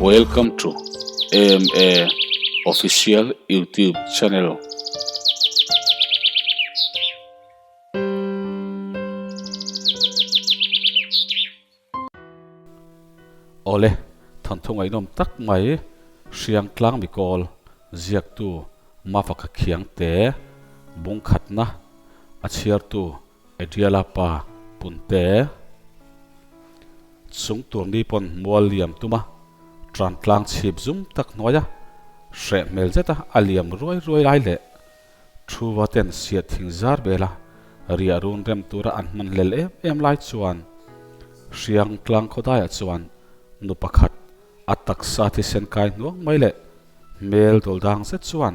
Welcome to AMA Official YouTube channel. Awle, thawnthu ngaihnawm tak mai Hriang tlang mikawl ziaktu Mafaka Khiangte bungkhatna a chhiartu Adriala pa Punte chung tur ni pawn mual liam tuma tran tlang chhip zum tak hnuaia hreh hmel zeta a liam ruai ruai lai leh thu va ten siat thing zar bela riah run rem tura an hman hlel em em lai chuan Hriang tlang khawdaiah chuan nu pakhat a taksa thisen kai hnuang mai leh hmel dawl dang zet chuan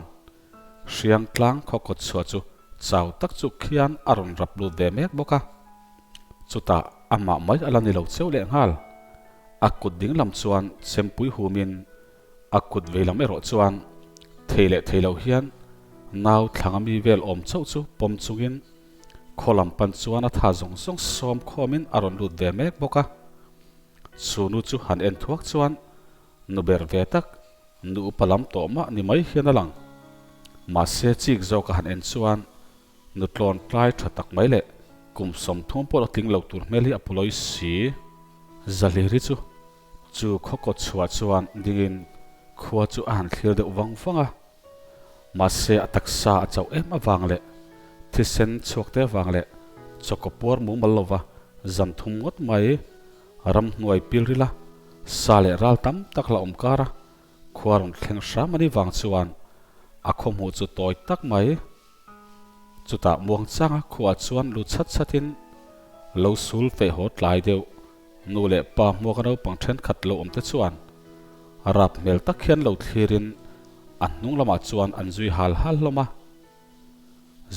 Hriang tlang khaw kawt chhuah chu chau tak chu khian a rawn rap lut ve mek bawk a. Chutah amah mai a la ni lo cheu leh nghal. A kut ding lam chuan chempui humin a kut vei lam erawh chuan thei leh thei lo hian nau thlanga mi vel awm chauh chu pawm chungin khaw lam pan chuan a tha zawng zawng sawm khawmin a rawn lut ve mek bawk a. Chu nu chu han en thuak chuan nu ber ve tak Nu upa lam tawh mah ni mai hian a lang. Mahse chik zawk a han en chuan nu tlawn tlai tha tak mai leh kum 30 pawh la tling lo tur hmel hi a pulawi si. Zaliri chu chu khaw kawt chhuah chuan dingin khua chu a han thlir deuh vang vang a. Mahse a taksa a chauh em avang leh thisen chhuak te avang leh chawkaw puar mumal lova zan thum ngawt mai Ramhnuai pilrila sa leh ral tam tak la awm kar a, khua rawn thleng hram a ni vang chuan a khaw hmuh chu tawi tak mai. Chutah muangchanga khuaah chuan lu chhat chhatin lo sul feh haw tlai deuh nu leh pa hmuaka naupang thenkhat lo awm te chuan rap hmel tak hian lo thlirin a hnung lamah chuan an zui hal hal hlawm a.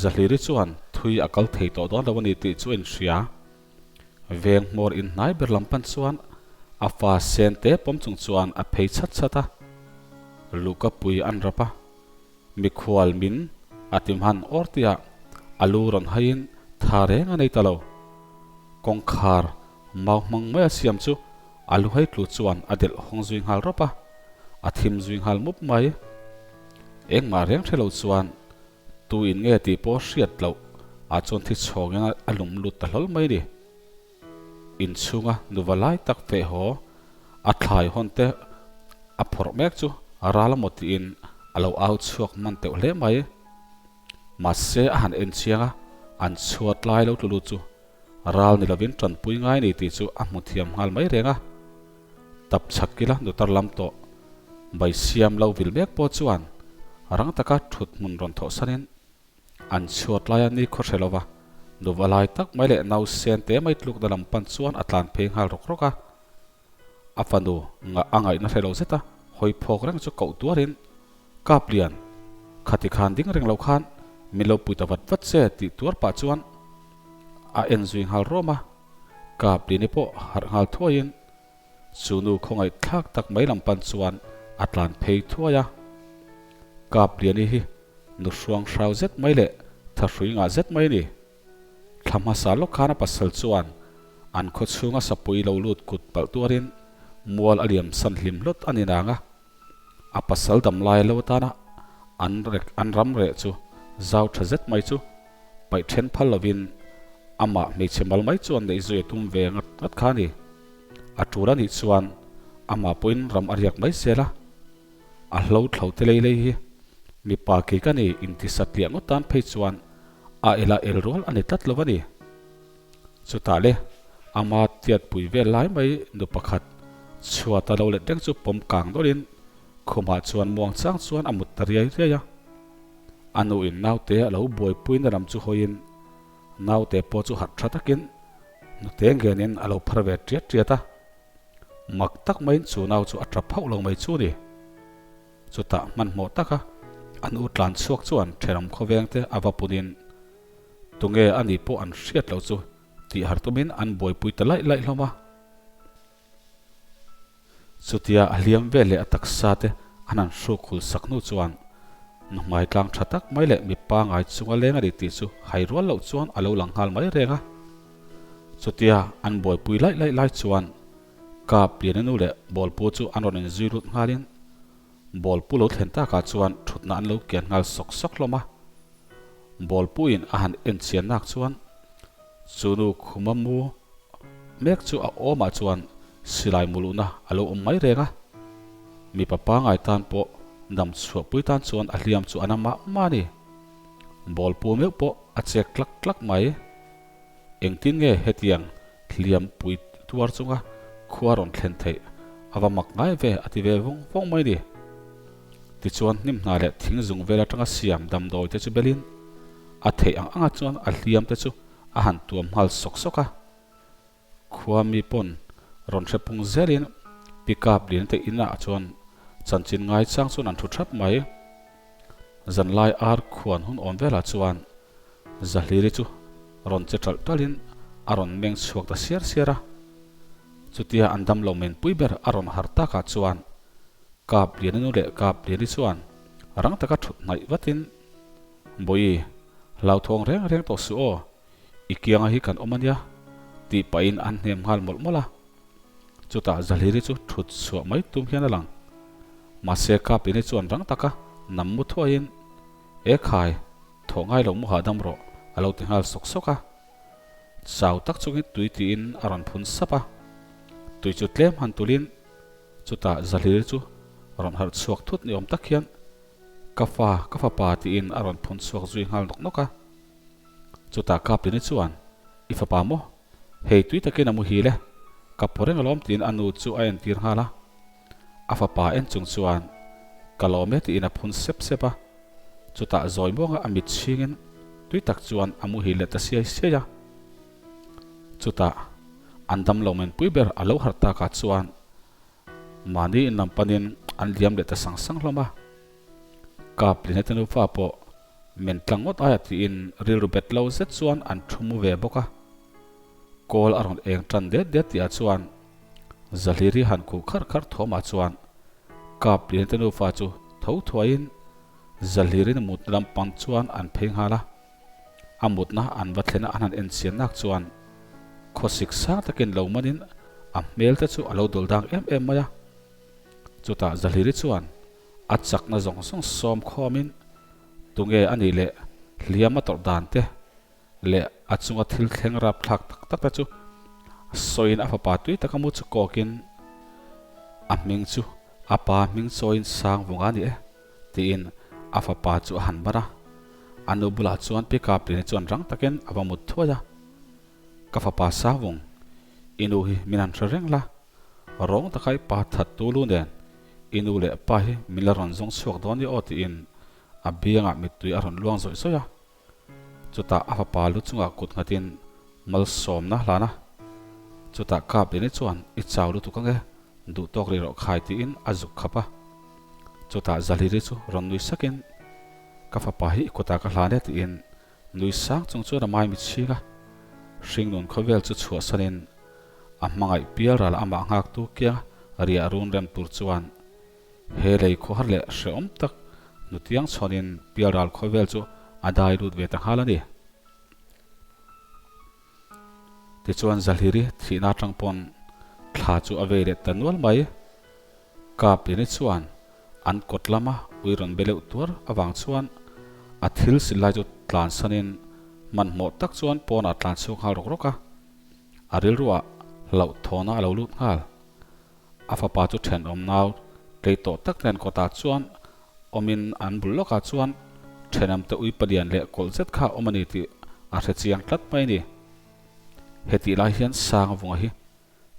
Zahliri chuan thui a kal thei tawh dawn lo a ni tih chu a inhria. Veng hmawr in hnai ber lam pan chuan a fa sen te pawm chung chuan a phei chhat chhat a, luhka pui an rap a, mikhual min a ti hman awr tihah a lu rawn haiin tha reng a nei ta lo. Kawngkhar mau hmang mai a siam chu a lu hai tlu chuan a delh hawng zui nghal rawp a, a thim zui nghal mup mai. Engmah reng hre lo chuan Tu in nge tih pawh hriat loh ah chuan thi chhawngin a lum lut ta hlawl mai ni. Inchhunga nuva lai tak feh haw a thlai hawn te a phawrh mek chu a ral amaw tiin a lo au chhuak hman teuh hle mai. Mahse a han en chiang a, an chhuat lai lo tlu lut chu ral ni lovin tanpui ngai ni tih chu a hmu thiam nghal mai reng a. Tap chhak kila nutar lam tawh bai siam lo vil mek pawh chuan rang taka thut hmun rawn thawh sanin an chhuat laia ni khaw hre lova nuva lai tak mai leh nausen te mai tlukna lam pan chuan a tlan phei nghal rawk rawk a. A fanu ngah a ngaihna hre lo zeta hawi phawk reng chu koh tuarin Kap lian, khati khan ding reng lo khan min lo pui ta vat vat che tih tuar pah chuan a en zui nghal rawm a. Kap Lini pawh harh nghal thuaiin chu nu khawngaih thlak tak mai lam pan chuan a tlan phei thuai a. Kap Liani hi nu hruang hrau zet mai leh thahrui ngah zet mai a ni. Thla hmasa lawk khan a pasal chuan an khaw chhunga sapui lo lut kut palh tuarin mual a liam san hlim hlawt a ni nang a. A pasal dam lai lo atana an rek an ram reh chu zau tha zet mai chu paih then phal lovin amah hmeichhe mal mai chuan neih zui a tum ve ngat ngat kha a ni. A tul a nih chuan amah pawhin ram a riak mai zel a, a hlo thlo te lei lei hi mipa kei ka ni inti satliah ngawt tan phei chuan a ela el rual a ni tlat lo a ni. Chutah le, ama tiatpui vel lai mai nu pakhat chhuata lo let reng chu pawm kang dawlhin khumah chuan muang chang chuan a mut ta riai riai a. A nuin naute a lo buaipuina lam chu hawiin naute pawh chu harh tha takin nute ngenin a lo phar ve tiat tiat a. Mak tak maiin chu nau chu a tap hauh lo mai chu ni. Chutah hmanhmawh taka an u tlan chhuak chuan thenawm khawvengte a va punin Tunge a nih pawh an hriat loh chu tih har tumin an buaipui ta laih laih hlawm a. Chutia a hliam vel leh a taksa te an han hruk hul sak hnu chuan nu hmai tlang tha tak mai leh mi pangai chunga leng a ni tih chu hai rual loh chuan a lo lang nghal mai reng a. Chutia an buaipui laih laih lai chuan. Kap Liana nu leh Bawlpu chu an rawn inzui lut nghalin Bawlpu lo thlen takah chuan thutna an lo kian nghal sawk sawk hlawm a. Bawlpuin a han en chian nak chuan chu nu khuma mu mek chu a awmah chuan silai muluhna a lo awm mai reng a. Mipa pangai tan pawh dam chhuahpui tan chuan a hliam chu a na mah mah a ni. Bawlpu meuh pawh a chek tlak tlak mai. Engtin nge hetiang hliam pui tuar chunga khua rawn thlen theih a va mak ngai ve a ti ve vawng vawng mai ni. Tichuan hnim hna leh thing zung vel atanga siam damdawi te chu belin a theih ang anga chuan a hliam te chu a han tuam nghal sawk sawk a. Khua mi pawn rawn hre pung zelin pickup lian te inah chuan chanchin ngai chang chuan an thu thap mai. Zanlai ar khuan hun awm velah chuan Zahliri chu rawn che ṭalh ṭalhin a rawn meng chhuak ta siar siar a. Chutia an damlo menpui ber a rawn harh takah chuan Kap Liani nu leh Kap Liani chuan rang taka ṭhut hnaih vatin, Bawi, hlauthawng reng reng tawh suh aw, i kianga hi kan awm a nia, tih pahin an hnem nghal mawlh mawlh a. Chutah Zahliri chu ṭhut chhuah mai tum hian a lang. Mahse Kap Liani chuan rang taka nam mu thuaiin, E khai, Thawh ngai lo mu hahdam rawh, a lo ti nghal sawk sawk a. Chau tak chungin tui tiin a rawn phun sap a. Tui chu tlem han tulin chutah Zahlir chu rawn harh chhuak thut ni awm tak hian Ka fa, ka fapa tiin a rawn phun chhuak zui nghal nawk nawk a. Chutah Kaplini chuan, I fapa maw? Hei tui takin a muhil e, ka phu reng alawm tiin a nu chu a entir nghal a. A fapa en chung chuan, Ka lawm e tiin a phun sep sep a. Chutah zawi muanga a mit chhingin tui tak chuan a muhil leh ta siai siai a. Chutah an damlo menpui ber a lo harh takah chuan mahni in lam panin an liam leh ta sang sang hlawm a. Kap Linete nufa pawh men tlang ngawt aia tiin rilru bet lo zet chuan an thu mu ve bawk a. Kawl a rawn eng tan det det tihah chuan Zahliri han khuh kharh kharh thawmah chuan Kap Liante nufa chu tho thuaiin Zahlirin mutna lam pang chuan an phei nghal a. A mutna an va thlena an han en chian nak chuan khawsik sang takin lo manin a hmel te chu a lo dawlh dang em em mai a. Chutah Zahliri chuan a chakna zawng zawng sawm khawmin tunge a nih leh hliam a tawrh dan te leh a chunga thil thleng rap thlak tak tak te chu sawiin a fapa tui taka mu chu kawkin a hming chu a pa hming chawiin sang vung a ni e tiin a fapa chu a han bar a. A nu bulah chuan Pi Kaplini chuan rang takin a va mut thuai a, Ka fapa sang vung, i nu hi min han hre reng la, rawng taka i pa that tu lu nen i nu leh pa hi min la rawn zawng chhuak dawn i aw tiin a biangah mittui a rawn luang zawih zawih a. Chutah a fapa lu chungah kut nghatin malsawmna hlan a. Chutah Kaplini chuan i chau lutuk ange, duh tawk rih rawh khai tiin a zuk khap a. Chutah Zahliri chu rawn nui sakin ka fapa hi i kutah ka hlan e tiin nui sang chung chuan a mai mitchhing a. Hringnun khawvel chu chhuahsanin a hmangaih pial ral amah nghaktu kianga riah run rem tur chuan He lei khawhar leh hrehawm tak hnutiang chhawnin pialral khawvel chu a dai lut ve ta nghal a ni. Tichuan Zahliri thihna atang pawn thla chu a vei leh ta nual mai. Kaplini chuan an kawt lama ui rawn be leuh tuar avang chuan a thil sil lai chu tlansanin hmanhmawh tak chuan pawnah tlan chhuak nghal rawk rawk a. A rilruah hlauhthawna a lo lut nghal. A fapa chu thenawm nau tlei tawh tak nen kawtah chuan awmin an bul lawkah chuan thenawmte ui palian leh kawlh zet kha a awm a ni tih a hre chiang tlat mai a ni. Hetih lai hian Sangvunga hi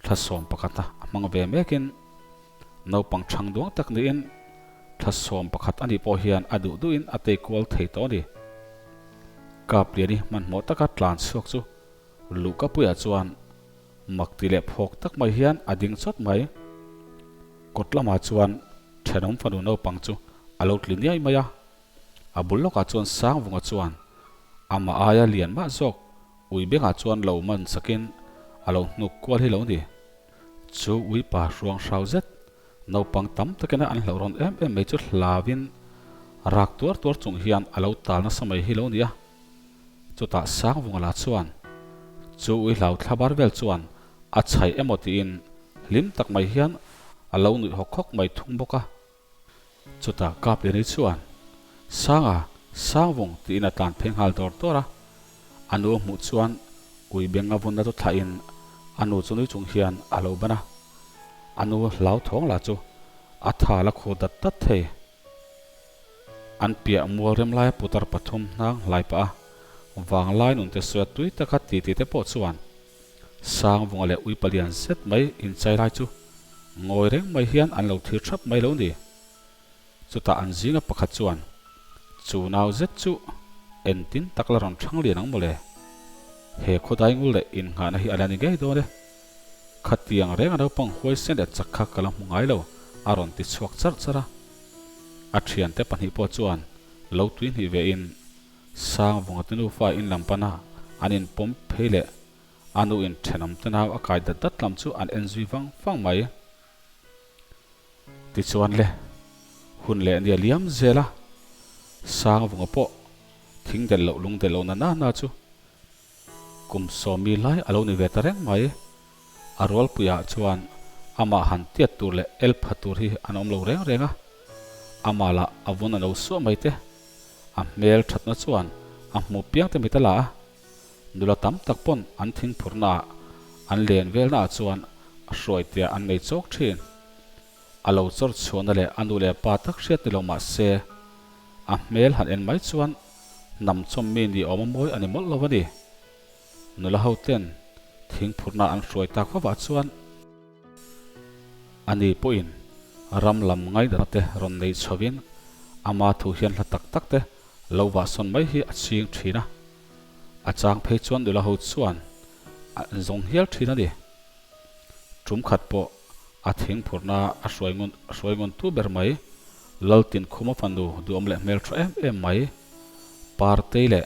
thlasawm pakhata a hmang ve mekin naupang chhang duang tak niin thlasawm pakhat a nih pawh hian a duh duhin a tei kual thei tawh a ni. Kapliani hmanhmawh taka tlan chhuak chu Luhkapuiah chuan Mak ti leh phawk tak mai hian a ding chawt mai. Kawt lamah chuan thenawm fanu naupang chu a lo tli niai mai a. A bul lawkah chuan Sangvunga chuan amah aia lian mah zawk ui bengah chuan lo man sakin a lo hnuk kual hi lo ni. Chu ui pa hruang hrau zet naupang tam takina an hlauh rawn em em mai chu hlauin rak tuar tuar chung hian a lo tal nasa mai hi lo ni a. Chutah Sangvunga lah chuan chu ui hlau thlabar vel chuan a chhaih emaw tiin hlim tak mai hian a lo nuih hawk hawk mai thung bawk a. Chutah Kapliani chuan, Sanga, Sangvung tiin a tlan phei nghal dawr dawr a. A nu a hmuh chuan ui beng a vunna chu thlahin a nu chu nui chung hian a lo ban a. A nu hlauthawng lah chu a tha la khur dat dat thei. An piah mual rem laia putar pathum hnang hlai pah a, vanglai nunte sawi tui taka titi te pawh chuan Sangvunga leh ui palian zet mai inchai lai chu ngawi reng mai hian an lo thlir thap mai lo ni. Chutah an zinga pakhat chuan, Chu nau zet chu entin tak la rawn thang lian ang mawle. He khawdai ngul leh innghahna hi a la ni ngei dawn e. Khatiang reng a naupang huaisen leh chak kha ka la hmu ngai lo, a rawn ti chhuak charh charh a. A thiante pahnih pawh chuan lo tui hnih ve in Sangvunga te nufa in lam pana an in pawm phei leh a nu in thenawm te nau a kai dat dat lam chu an en zui vang vang mai. Tichuan le, hun leh nia liam zel a, Sangvunga pawh thing del loh lung del loh na na na chu Kum sawmi lai a lo ni ve ta reng mai. A rualpuiah chuan amah han tiat tur leh el pha tur hi an awm lo reng reng a. Amah lah a vun a lo suah mai te. A hmel thatna chuan a hmu piang te mit a la a. Nula tam tak pawn an thingphurnaah an len velnaah chuan a hruaitea an nei chawk thin. A lo chawr chhuahna leh a nu leh pa tak hriat ni lo mah se, a hmel han en mai chuan hnam chawm mi ni awm a mawi a ni mawlh lo a ni. Nula ho ten thingphurhna an hruai tak vavah chuan ani pawhin ram lam ngaidana te rawn nei chhovin ama thu hian hla tak tak te lo vahsawn mai hi a ching thin a. A chang phei chuan nula ho chuan an zawng hial thin a ni. Tum khat pawh a thingphurhna a hruai ngun a hruai ngun tu ber mai, Laltin Khuma fanu duhawm leh hmel tha em em mai, Partei leh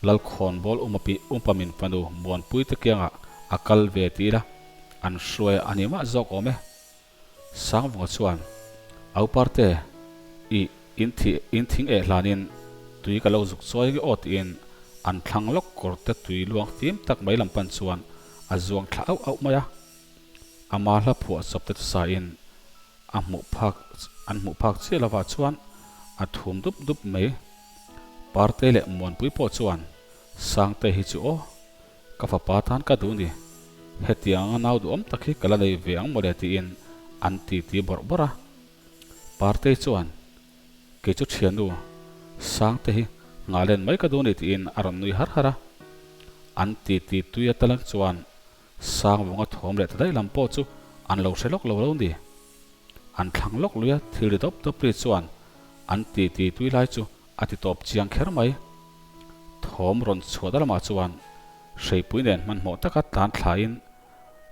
Lalkhawnbawl Umapi Umpamin fanu Muanpui te kiangah a kal ve ti ila an hruai a ni mah zawk awm e. Sangvunga chuan, Au Parte, i in thih in thing eh hlanin tui ka lo zuk chawi nge aw tiin an thlang lawk kawr te tui luang fim tak mai lam pan chuan a zuang thla auh auh mai a. Ama hla phuah chawp te chu sain a hmuh phak an hmuh phak chiah lovah chuan a thum dup dup mai. Parte leh Muanpui pawh chuan Sangte hi chu aw Ka fapa tan ka duh ni. Hetiang anga nau duhawm tak hi ka la nei ve ang mawle tiin an ti ti bawrh bawrh a. Partei chuan, Kei chu thiannu, Sangte hi nghah len mai ka duh ni tiin a rawn nui har har a. An ti ti tui a talang chuan Sangvunga thawm leh ta daih lam pawh chu an lo hre lawk lo lo ni. An thlang lawk lui a thil ri dawp dawp ri chuan an ti ti tui lai chu A ti tawp chiang kher mai. Thawm rawn chhuah ta lamah chuan hreipui nen hmanhmawh taka tlan thlain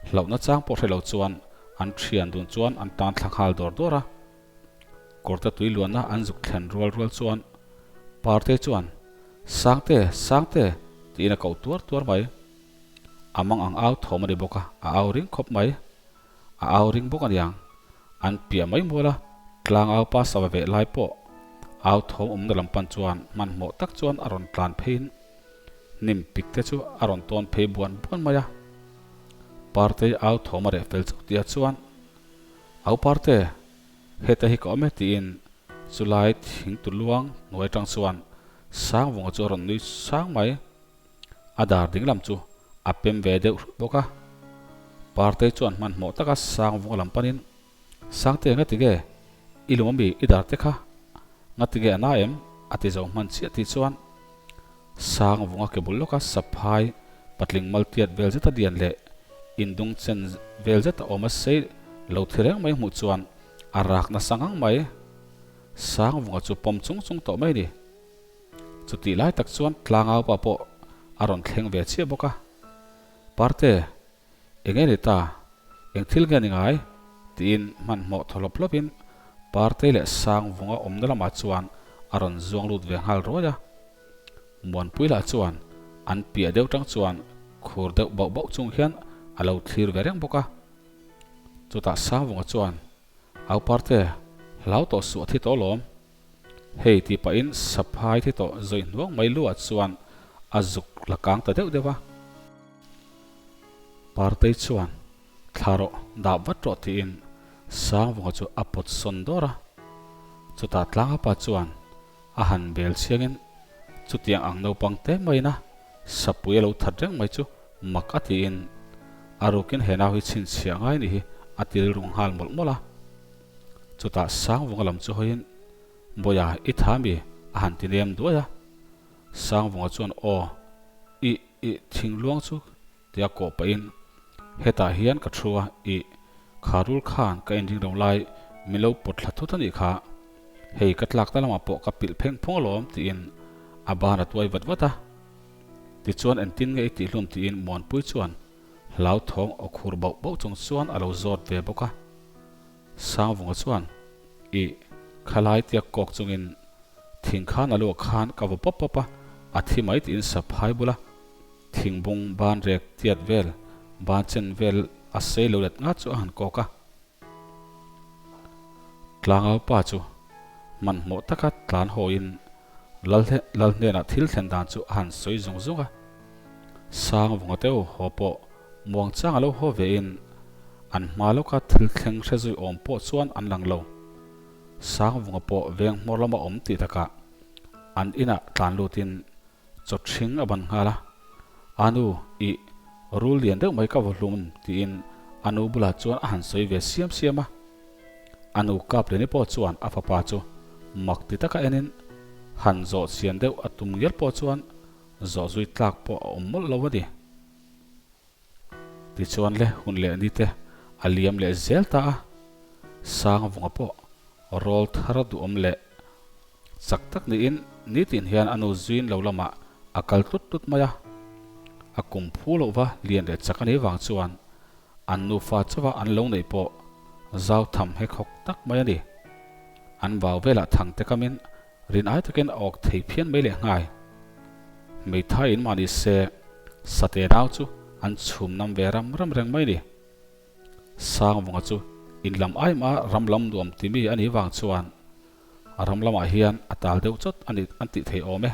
hlauhna chang pawh hre lo chuan an thian dun chuan an tan thla nghal dawr dawr a. Kawrte tui luanna an zuk thlen rual rual chuan Parte chuan, Sangte, Sangte! tiin a koh tuar tuar mai. A mang ang au thawm a ni bawk a, a au ring khawp mai. A au ring bawk aniang. An piah mai mual a, tlang au pa sava veh lai pawh au thawm awmna lam pan chuan hmanhmawh tak chuan a rawn tlan pheiin hnim pik te chu a rawn tawn phei buan buan mai a. Partei au thawm a reh fel chauh tihah chuan, Au Parte, heta hi ka awm e tiin chulai thing tu luang hnuai atang chuan Sangvunga chu a rawn nui sang mai. A dar ding lam chu a pem ve deuh hrut bawk a. Partei chuan hmanhmawh taka Sangvunga lam panin, Sangte ngati nge i lung ami i dar te kha? Ngati nge a na em? a ti zo hman chiah tih chuan Sangvunga ke bul lawka saphai patling maltiat vel zeta lian leh indung chen vel zeta awm a sei lo thi reng mai hmuh chuan a rak nasa ngang mai. Sangvunga chu pawm chung chung tawh mai a ni. Chutih lai tak chuan tlangau pa pawh a rawn thleng ve chiah bawk a. Parte, eng nge ni ta? Eng thil nge ni ngai? tiin hmanhmawh thaw hlawp hlawpin Parte leh Sangvunga awmna lamah chuan a rawn zuang lut ve nghal ruai a. Muanpui lah chuan an piah deuh tang chuan khur deuh bauh bauh chung hian a lo thlir ve reng bawk a. Chutah Sangvunga chuan, Au Parte, hlau tawh suh a thi tawh lawm. Hei tih pahin saphai thi tawh zawi hnuang mai luah chuan a zuk la kang ta deuh deuh a. Partei chuan. Thla rawh, dah vat rawh tiin Sangvunga chu a pawt sawn dawr a. Chutah tlanga pa chuan a han bel chiangin chutiang ang naupang te maiin a sapui a lo that reng mai chu mak a tiin a rukin he nau hi chhinchhiah ngai ni hi a ti rilru nghal mawlh mawlh a. Chutah Sangvunga lam chu hawiin Bawia i tha mi a han ti nem duai a. Sangvunga chuan aw i i thingluang chu Tia kawh pahin, Hetah hian ka thu a, ih, kha rul khan ka inring lo lai min lo pawt thla thut a nih kha. Hei ka tlakna lamah pawh ka pilh pheng phung alawm tiin a ban a tuai vat vat a. Tichuan engtin nge i tihhlum tiin Muanpui chuan hlauthawng aw khur bauh bauh chung chuan a lo zawt ve bawk a. Sangvunga chuan, Ih, khalai tia kawk chungin thing khan a luah khan ka vaw pawp pawp a, a thi mai tiin saphai bula Thingbung ban rek tiat vel, ban chen vel a sei lo let ngat chu a han kawk a. Tlangau pa chu hmanhmawh taka tlan hawiin Lal hnenah thil thlen dan chu a han sawi zung zung a. Sangvunga teu haw pawh muangchang a lo haw vein an hma lawka thil thleng hre zui awm pawh chuan an lang lo. Sangvunga pawh veng hmawr lama awm tih takah an inah tlan lutin Chawthring a ban nghal a, A nu, ih, rul lian deuh mai ka vaw hlum, tiin a nu bulah chuan a han sawi ve siam siam a. A nu Kapleni pawh chuan a fapa chu mak ti taka enin han zawh chian deuh a tum ngial pawh chuan zawh zui tlak pawh a awm mawlh lo a ni. Tichuan le hun leh ni te a liam leh zel ta a, Sangvunga pawh rawl thar duhawm leh chak tak niin nitin hian a nu zuin lo lamah a kal tlut tlut mai a. A kum phu loh va lian leh chak a nih vang chuan an nufa chauha an lo neih pawh zau tham hek hawk tak mai a ni. An vau velah thang te kamin Rin ai takin a awk thei phian mai leh nghai. Hmeithai in mahni se sate nau chu an chhum nam ve ram ram reng mai ni. Sangvunga chu in lam ai mah ram lam nuam ti mi a nih vang chuan ram lamah hian a tal deuh chawt a ni an tih thei awm e.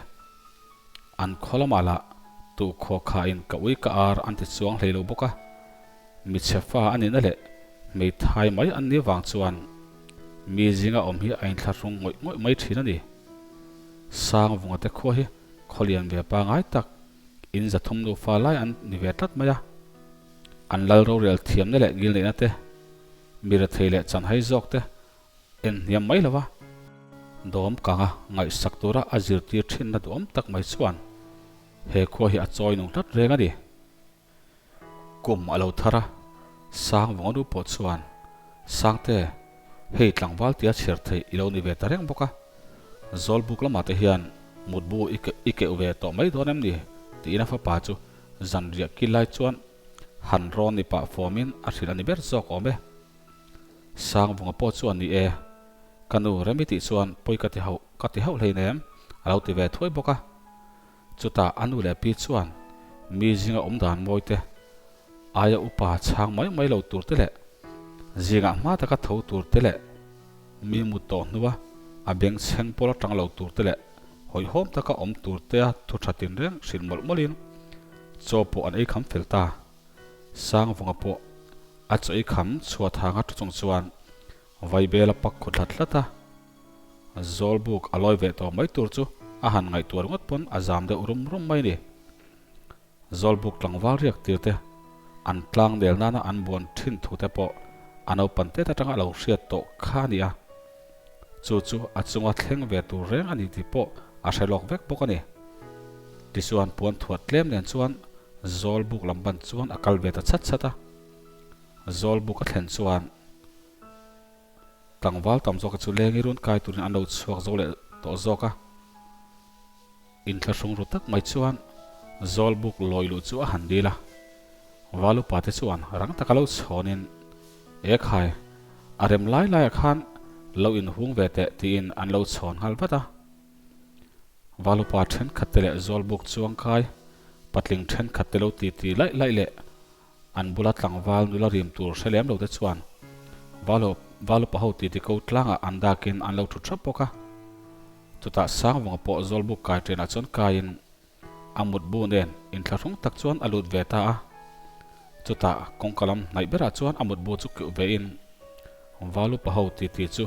An khaw lamah lah tuhkhaw kha in ka ui ka ar an ti chuang hlei lo bawk a. Michhe fa a nihna leh hmeithai mai an nih vang chuan mi zinga awm hi a inthlahrung ngawih ngawih mai thin a ni. Sangvunga te khua hi khawlian ve pangai tak in 300 nufa lai an ni ve tlat mai a. An lal rorel thiamna leh ngilneihna te, mi rethei leh chanhai zawk te en hniam mai lo a, dawm kanga ngaihsak tura a zirtir thinna duhawm tak mai chuan he khua hi a chawi nung tlat reng a ni. Kum a lo thar a, Sangvunga nu pawh chuan, Sangte, hei tlangval tia chhiar theih i lo ni ve ta reng bawk a, Zawlbuk lamah te hian mutbu i keuh ve tawh mai dawn em ni? tiin a fapa chu zanriah kil lai chuan han rawn ni pah fawmin a hrilh a ni ber zawk awm e. Sangvunga pawh chuan ni e, ka nu rem i tih chuan pawi ka ti hauh ka ti hauh hleinem a lo ti ve thuai bawk a. Chutah a nu leh pi chuan mi zinga awm dan mawi te, aia upa chhang mai mai lo tur te leh zingah hma taka tho tur te leh mi mut tawh hnua a beng chheng pawl atang lo tur te leh hawihhawm taka awm tur tea thu tha tinreng hrilh mawlh mawlhin chaw pawh an ei kham fel ta. Sangvunga pawh a chaw ei kham chhuat hanga thu chung chuan Vaibel a pak khaw hlat hlat a. Zawlbuk a lawi ve tawh mai tur chu a han ngaihtuah ringawt pawn a zam deuh rum rum mai ni. Zawlbuk tlangval riak tir te, an tlang nel nana an buan thin thu te pawh a naupan tet atanga a lo hriat tawh kha a ni a. Chu chu a chunga thleng ve tur reng a ni tih pawh a hre lawk vek bawk a ni. Tichuan puan thuat tlem nen chuan Zawlbuk lam ban chuan a kal ve ta chhat chhat a. Zawlbuk a thlen chuan. Tlangval tam zawk chu leng i run kai turin an lo chhuak zo leh tawh zawk a. Inthlahrung ru tak mai chuan Zawlbuk lawi luh chu a han dil a. Valupa te chuan rang taka lo chhawnin, E khai, a rem lai laiah khan lo inhung ve teh tiin an lo chhawn nghal vat a. Valupa thenkhat te leh Zawlbuk chuangkai patling thenkhat te lo titi laih laih leh An bula tlangval nula rim tur hre lem lo te chuan Valupa ho titi ko tlangah an dakin an lo thu thap bawk a. Chutah Sangvunga pawh Zawlbuk kai ṭenah chuan kaiin a mutbu nen inthlahrung tak chuan a lut ve ta a. Chutah kawngka lam hnaih berah chuan a mutbu chu keuh vein Valupa ho titi chu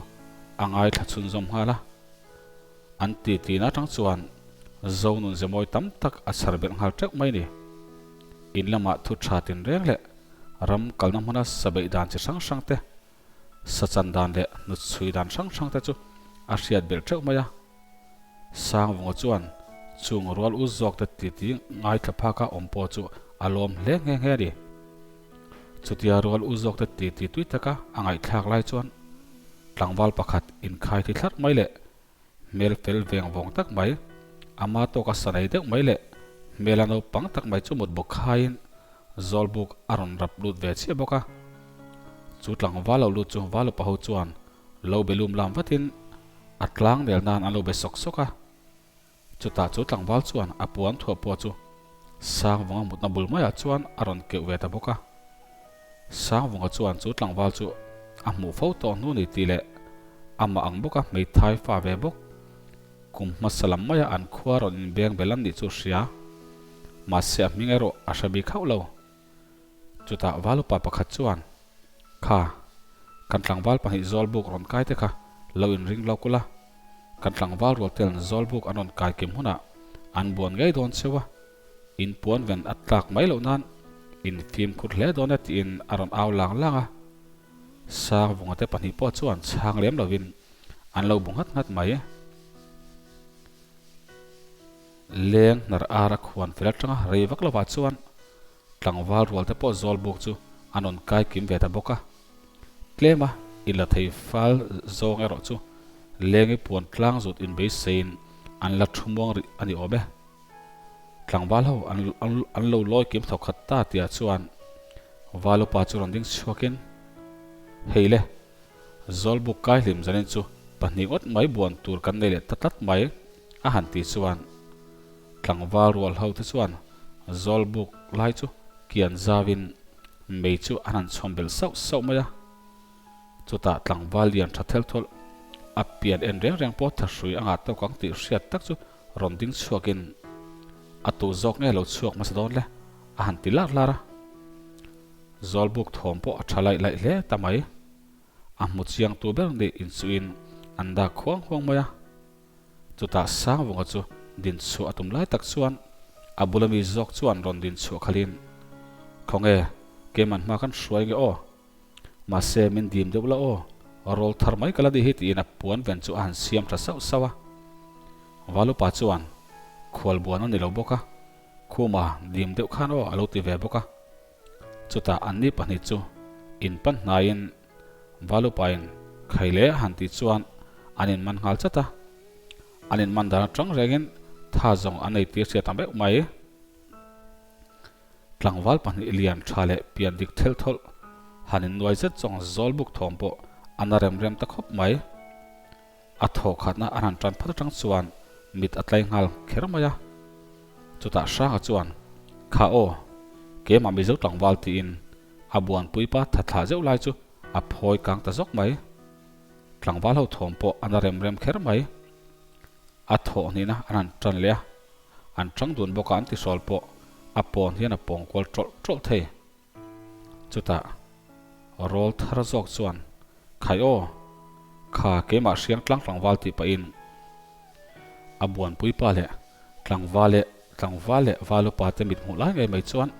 a ngaithla chhunzawm nghal a. An titi na atang chuan Zonun zemawi tam tak a chhar belh nghal teuh mai ni. In lamah thu tha tinreng leh ram kalna hmuna sa beih dan chi hrang hrang te, sa chan dan leh hnut chhui dan hrang hrang te chu a hriat belh teuh mai a. Sangvunga chuan chung rual u zawk te titi ngaithla phaka awm pawh chu a lawm hle nghe nghe a ni. Chutia rual u zawk te titi tui taka a ngaihthlak lai chuan tlangval pakhat inkhai thi thlarh mai leh hmel fel veng vawng tak mai, ama tawka sa nei deuh mai leh hmela naupang tak mai chu mut bawk khaiin Zawlbuk a rawn rap lut ve chiah bawk a. Chu tlangval lo lut chu Valupa ho chuan lo be lum lam vatin a tlang nel nan an lo be sawk sawk a. Chutah chu tlangval chuan a puan thuah pawh chu Sangvunga mutna bul maiah chuan a rawn keuh ve ta bawk a. Sangvunga chuan chu tlangval chu a hmuh fo tawh hnu ni tih leh amah ang bawka hmeithai fa ve bawk kum hmasa lam maia an khua rawn inbeng bel an nih chu hria. Mahse a hming erawh a hre bik hauh lo. Chutah Valupa pakhat chuan, Kha, kan tlangval pahnih Zawlbuk rawn kai te kha lo inring lawk ula, kan tlangval rual teln Zawlbuk an rawn kai kim hunah an buan ngei dawn cheu a, in puan ven a tlak mai loh nan in fimkhur hle dawn e tiin a rawn au lang lang a. Sangvunga te pahnih pawh chuan chhang lem lovin an lo bu nghat nghat mai. Leng hnar ar a khuan fel atanga rei vak lovah chuan Tlangval rual te pawh Zawlbuk chu an rawn kai kim ve ta bawk a. Tlem a inla thei fal zawng erawh chu lengi puan tlang zut inbeiseiin an la thu muang rih a ni awm e. Tlangval ho an lo lawi kim thawk khat ta tihah chuan Valupa chu rawn ding chhuakin, Hei le, Zawlbuk kai hlim zanin chu pahnih ngawt mai buan tur kan nei leh ta tlat mai a han ti chuan Tlangval rual ho te chuan Zawlbuk lai chu kian zauin mei chu an han chhawm belh sauh sauh mai a. Chutah tlangval lian tha thel thawlh a pian en reng reng pawh thahrui a ngah tawk ang tih hriat tak chu rawn ding chhuakin a tuh zawk nge lo chhuak hmasa dawn le a han ti lar lar a. Zawlbuk thawm pawh a tha laih laih hle ta mai. A hmu chiang tu ber nih inchuhin an dak khuang khuang mai a. Chutah Sangvunga chu din chhuah a tum lai tak chuan a bula mi zawk chuan rawn din chhuah khalhin, Khawnge, keimah hma kan hruai nge aw? Mahse, min dim deuh la aw, rawl thar mai ka la nih hi tiin a puan ven chu a han siam tha sauh sauh a. Valupa chuan, Khualbuan a ni lo bawk a, Khuma dim deuh khan aw a lo ti ve bawk a. Chutah anni pahnih chu inpan hnaiin Valupain khai leh a han tih chuan an inman nghal chat a, an inman dan atang rengin tha zawng an ei tir hriat ang meuh mai. Tlangval pahnih lian tha leh pian dik thelh thawlh han innuai zet zawng Zawlbuk thawm pawh a na rem rem ta khawp mai. A thaw khatna an han tan phat atang chuan mit a tlai nghal kher mai a. Chutah Hranga chuan, Kha aw, keimah Mizo tlangval tiin a buanpui pa tha thlah zeuh lai chu a phawi kang ta zawk mai. Tlangval ho thawm pawh a na rem rem kher mai. A thawh hnihna an han tan leh a, an tang dun bawk a an tihrawl pawh a pawn hian a pawng kual tawlh tawlh thei. Chutah rawl thar zawk chuan, Khai aw, kha keimah hriang tlang tlangval tih pahin a buanpui pa leh tlangval leh tlangval leh valupa te mit hmuh lai ngei mai chuan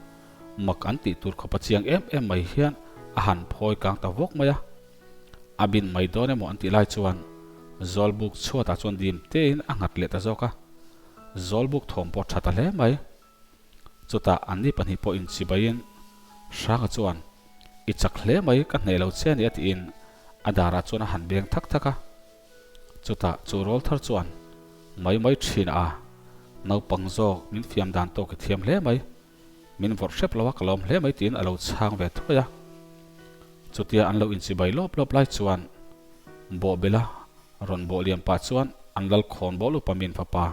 mak an tih tur khawpa chiang em em mai hian a han phawi kang ta vawk mai a. A bin mai dawn emaw an tih lai chuan Zawlbuk chhuatah chuan dim tein a nghat leh ta zawk a. Zawlbuk thawm pawh tha ta hle mai. Chutah anni pahnih pawh inchibaiin Hranga chuan, I chak hle mai, ka hneh lo che a ni a tiin a darah chuan a han beng thak thak a. Chutah chu rawl thar chuan, Mai mai thin a, naupang zawk min fiam dan tawk i thiam hle mai, min vawrh hrep lo a ka lawm hle mai tiin a lo chhang ve thuai a. Chutia an lo inchibai lawp lawp lai chuan Bawhbela Rawn bawh liam pah chuan an lal khawn bawl upa min fapa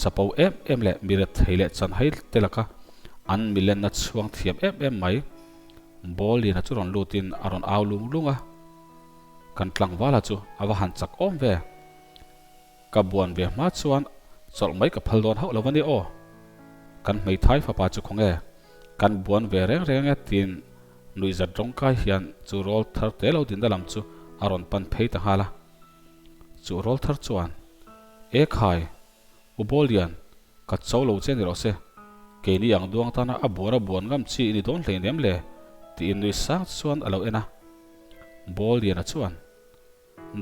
chapo em em leh mi ret thei leh chan hai te laka an milenna chhuang thiam em em mai. Ball liana chu rawn lutin a rawn au lung lung a, Kan tlangvala chu a va han chak awm ve. Ka buan ve hma chuan chawlh mai ka phal dawn hauh lo a ni aw. Kan hmeithai fapa chu khawnge? Kan buan ve reng reng e tiin nuihzat rawngkai hian chu rawl thar te lo dinna lam chu a rawn pan phei ta nghal a. Chu rawl thar chuan, E khai, U Bawlian, ka cho lo che ni rawh se, keini ang duang tana a buan a buan ngam chi i ni dawn hlei nem le, tiin nui sang chuan a lo en a. Bawliana chuan,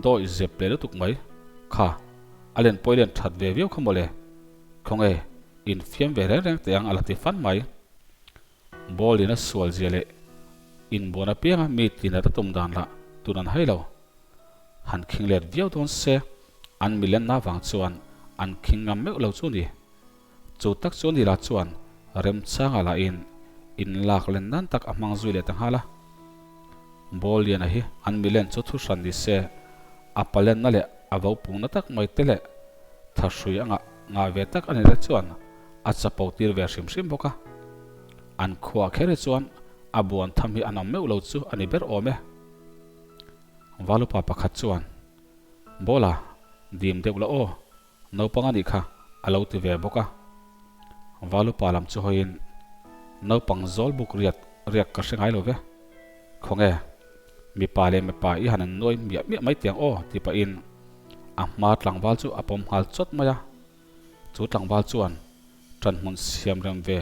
Dawi zep leh lutuk mai. Kha, a len pawh i len that ve viau kha mawle. Khawnge, infiam ve reng reng teh ang a la ti fan mai. Ball in a sual zia leh inbuan apianga mi tinat a tum dan lah tun an hai lo. Han khing let viau dawn se, an milenna vang chuan an khing ngam meuh lo chu ni. Chu tak chu ni la chuan remchanga lahin inlak len nan tak a hmang zui leh ta nghal a. Ball liana hi an milen chu thu hran ni se, a palenna leh a vo pungna tak mai te leh thahrui a ngah ngah ve tak a ni te chuan a chapo tir ve hrim hrim bawk a. An khuah kher hi chuan a buan tham hi an awm meuh lo chu a ni ber awm e. Valupa pakhat chuan, Ball-a, dim deuh la aw, Naupang a nih kha a lo ti ve bawk a. Valupa lam chu hawiin naupang zawl buk riat riak ka hre ngai lo ve. Khawnge, mipa leh mipa i han nuai miah miah mai tiang aw ti pahin a hma tlangval chu a pawm nghal chawt mai a. Chu tlangval chuan ṭanhmun siam rem ve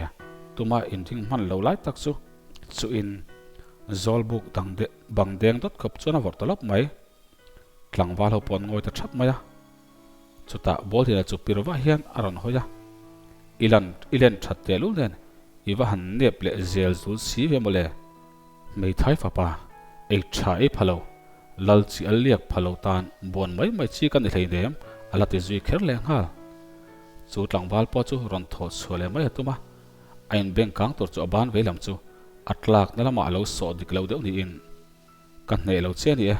tuma inring hman lo lai tak chu chuhin zawl buk dang bang deng dawt khawp chuan a vawrh ta lawp mai. Tlangval ho pawh an ngawi ta ṭhap mai a. Chutah Bawlhliana chu pir vah hian a rawn hawi a, I lan i len that tehlul nen i va han nep leh zel zul si ve mawle. Hmeithai fapa, ei tha ei pha lo, lal chi a liak pha lo tan buan mai mai chi ka ni hleinem a la ti zui kher leh nghal. Chu tlangval pawh chu rawn thawh chhuah leh mai a tum a, a inbeng kang tur chu a ban vei lam chu a tlakna lamah a lo sawh dik lo deuh niin ka hneh lo che a ni e.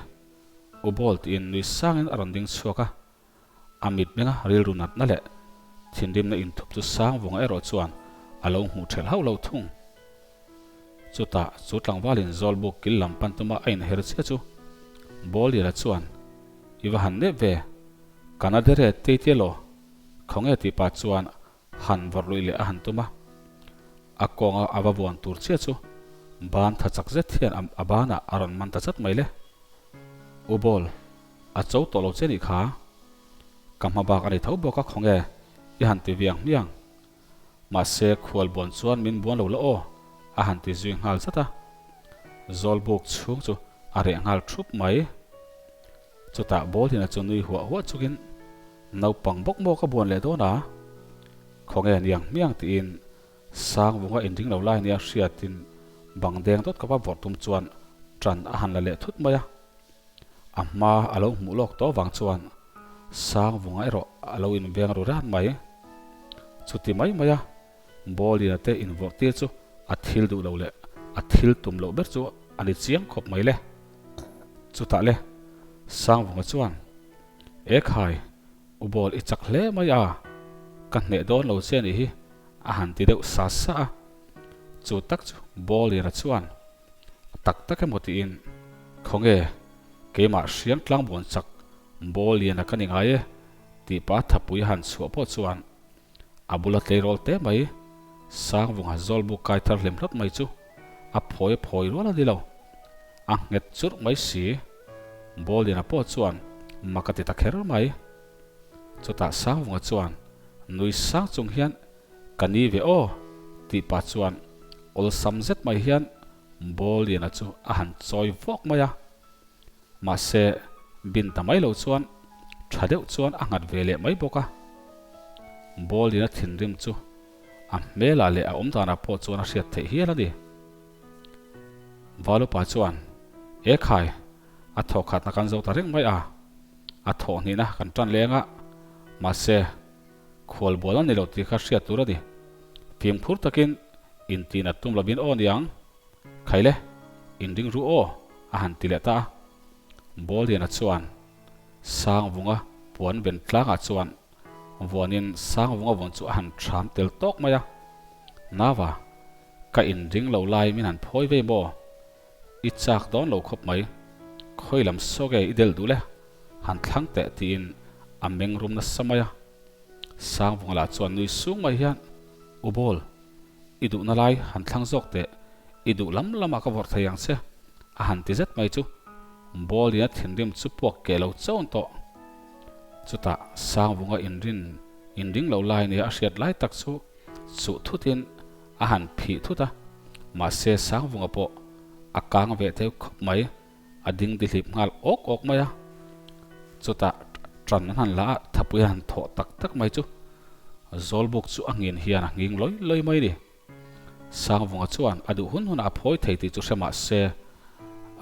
U Bawl tiin nui sangin a rawn ding chhuak a, a mitmenga rilru natna leh thinrimna inthup chu sang vunga erawh chuan a lo hmuh ṭhelh hauh lo thung. Chutah chu tlangvalin Zawlbuk kil lam pan tuma a inher chiah chu Bawlliana chuan, I va han nep ve, Kanadere teitia law, khawnge tih pah chuan Han vawrh luih leh a han tum a, a kawnga a va vuan tur chiah chu ban tha chak zet hian a banah a rawn man ta chat mai le. U Bawl, a cho tawh lo che nih kha. Ka hma bak a ni tho bawk a khawnge i han ti viang hmiang. Mahse khual buan chuan min buan lo la aw a han ti zui nghal zat a. Zawlbuk chhung chu a reh nghal thup mai. Chutah Bawlhina chu nui huah huah chungin naupang bawk maw ka buan leh dawn a? Khawnge niang hmiang tiin Sangvunga inring lo lai nia hriatin bang deng dawt ka va vawrh tum chuan ṭan a han la leh thut mai a. A hma a lo hmuh lawk tawh vang chuan Sangvunga erawh a lo inveng ru ran mai. Chuti mai mai a Bawlhina te invawrh tir chu a thil duh lo leh a thil tum loh ber chu a ni chiang khawp mai le. Chutah le, Sangvunga chuan, E khai, u Bawl i chak hle mai a, ka hneh dawn lo che nih hi, a han ti deuh sa sa a. Chu tak chu Bawlliana chuan, A tak tak emaw tiin, Khawnge, keimah hriang tlangbuan chak Bawlliana ka ni ngai e, tih pa thapui a han chhuah pawh chuan a bula tleirawl te mai Sangvunga zawlbuk kai thar hlim hlawt mai chu a phawi a phawi rual a ni lo. A nghet churh mai si. Bawlliana pawh chuan mak a ti ta kher mai. Chutah Sangvunga chuan nui sang chung hian ka ni ve aw tih pah chuan awlsam zet mai hian Bawlliana chu a han chawi vawk mai a. Mahse bin ta mai lo chuan tha deuh chuan a nghat ve leh mai bawk a. Bawlliana thinrim chu A hmelah leh a awm danah pawh chuan a hriat theih hial a ni. Valupa chuan, E khai, a thawh khatna kan zo ta reng mai a, a thawh hnihna kan tan leng a, mahse, khual bual a ni lo tih kha hriat tur a ni. Fimkhur takin intinat tum lovin aw niang, Khaile, inring ru aw, a han ti leh ta a. Bawlliana chuan Sangvunga puan ven tlangah chuan Vuanin Sangvunga vawn chu a han ṭham tel tawk mai a, Nava, ka inring lo lai min han phawi vei maw? I chak dawn lo khawp mai, khawi lam saw nge i del duh le? Han thlang teh tiin a meng rum nasa mai a. Sangvunga lah chuan nui sung mai hian, U Bawl, I duhna lai han thlang zawk teh, i duh lam lamah ka vawrh thei ang che, a han ti zet mai chu Ball in a thinrim chu puak keh lo chawn tawh. Chutah Sangvunga inrin inring lo lai nia a hriat lai tak chu chuh thutin a han phih thut a, mahse Sangvunga pawh a kang ve theu khawp mai. A ding dihlip nghal awk awk mai a, chutah ṭan an han la a, thapui an han thawh tak tak mai chu Zawlbuk chu a ngin hian a nghing lawi lawi mai a ni. Sangvunga chuan a duh hun hunah a phawi thei tih chu hre mah se,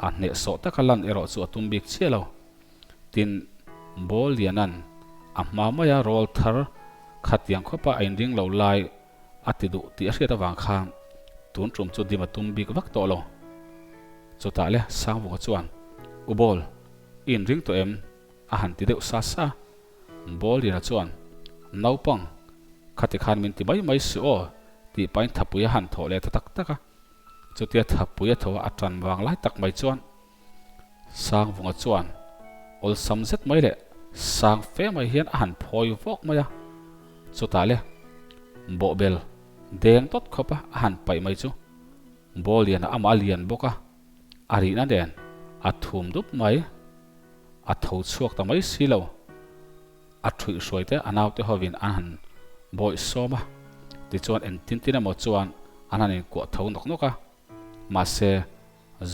a hnehsawh taka lan erawh chu a tum bik chiah lo. Tin, Bawlliana'n a hma maia rawl thar khatiang khawpa a inring lo lai A ti duh tih a hriat avang khan tun tum chu dim a tum bik vak tawh lo. Chutah le Sangvunga chuan, U Bawl, i inring tawh em? a han ti deuh sa sa. Bawlliana chuan, Naupang, khati khan min ti mai mai suh aw, tih pahin thapui a han thawh leh ta tak tak a. Chutia thapui a tho a tan vang lai tak mai chuan Sangvunga chuan awlsam zet mai leh sang fe mai hian a han phawi vawk mai a, chutah le bawhbel deng dawt khawp a a han paih mai chu Bawlliana amah a lian bawk a, a rihna nen a thum dup mai, a tho chhuak ta mai si lo. A ṭhuihhruai te a naute hovin an han bawih sawm a, tichuan engtin tin emaw chuan an han inkuah tho nawk nawk a, mahse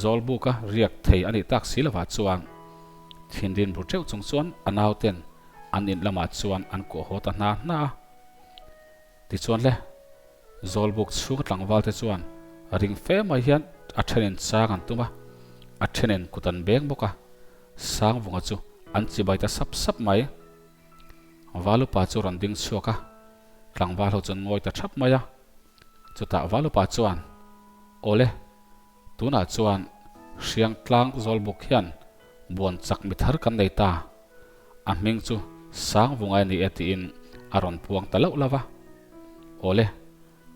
Zawlbuka riak thei a nih tak si lovah chuan thinrim ru ṭeuh chung chuan a nauten an in lamah chuan an kuah haw ta hna hna a. Tichuan le, Zawlbuk chhung tlangval te chuan ring fe mai hian a ṭhenin chang an tum a, a ṭhenin kut an beng bawk a, Sangvunga chu an chibai ta sap sap mai. Valupa chu rawn ding chhuak a, tlangval ho chu an ngawi ta ṭhap mai a. Chutah Valupa chuan, Awle, tunah chuan Hriang tlang Zawlbuk hian buan chak mi thar kan nei ta. A hming chu Sangvunga a ni e tiin a rawn puang ta loh lo va. Awle,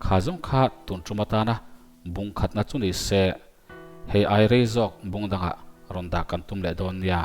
kha zawng kha tun tum atana bung khatna chu ni se, hei ai rei zawk bung dangah rawn dah kan tum leh dawn nia.